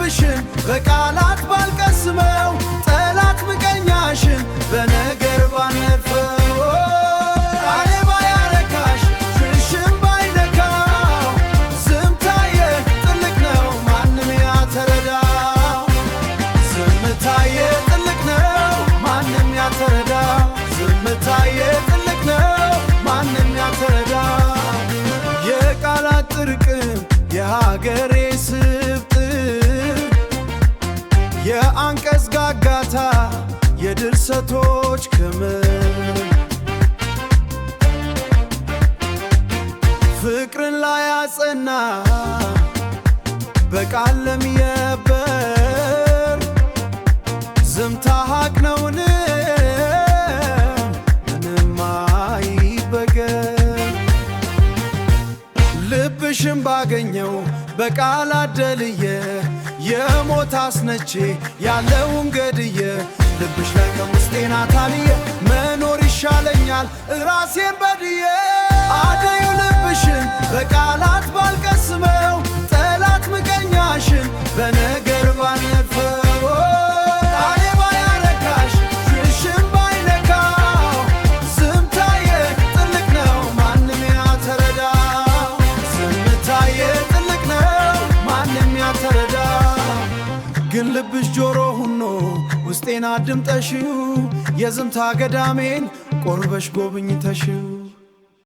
ልብሽን በቃላት ባልቀስመው፣ ጠላት ምቀኛሽን በነገር ባነድፈው፣ ቃሌ ባያረካሽ ሽሽም ባይነካው፣ ዝምታዬ ጥልቅ ነው ማንም ያተረዳው። ዝምታዬ ጥልቅ ነው ማንም ያተረዳ። ዝምታዬ ጥልቅ ነው ማንም ያተረዳ። የቃላት ጥርቅም፣ የሀገሬ ስብጥር፣ የአንቀጽ ጋጋታ፣ የድርሰቶች ክምር፣ ፍቅርን ላይ ያጸና በቃል ለሚየበር ዝምታ ሀቅ ነውን ምንም አይበገር። ልብሽን ባገኘው በቃላት ደልየ፣ የሞት አስነቼ ያለውን ገድየ፣ ልብሽ ላይ ከውስጤ ናታልየ መኖር ይሻለኛል ራሴን በድዬ። አደዩ ልብሽን በቃላት ባልቀስመው፣ ጠላት ምቀኛሽን በነገር ባነድፈው፣ ቃሌ ባያረካሽ ሽሽም ባይነካው፣ ዝምታዬ ጥልቅ ነው ማንም ያተረዳው። ዝምታዬ ጥልቅ ነው ማንም ያተረዳ። ግን ልብሽ ጆሮ ሁኖ ውስጤን አድምጠሽው፣ የዝምታ ገዳሜን ቆርበሽ ጎብኝተሽው።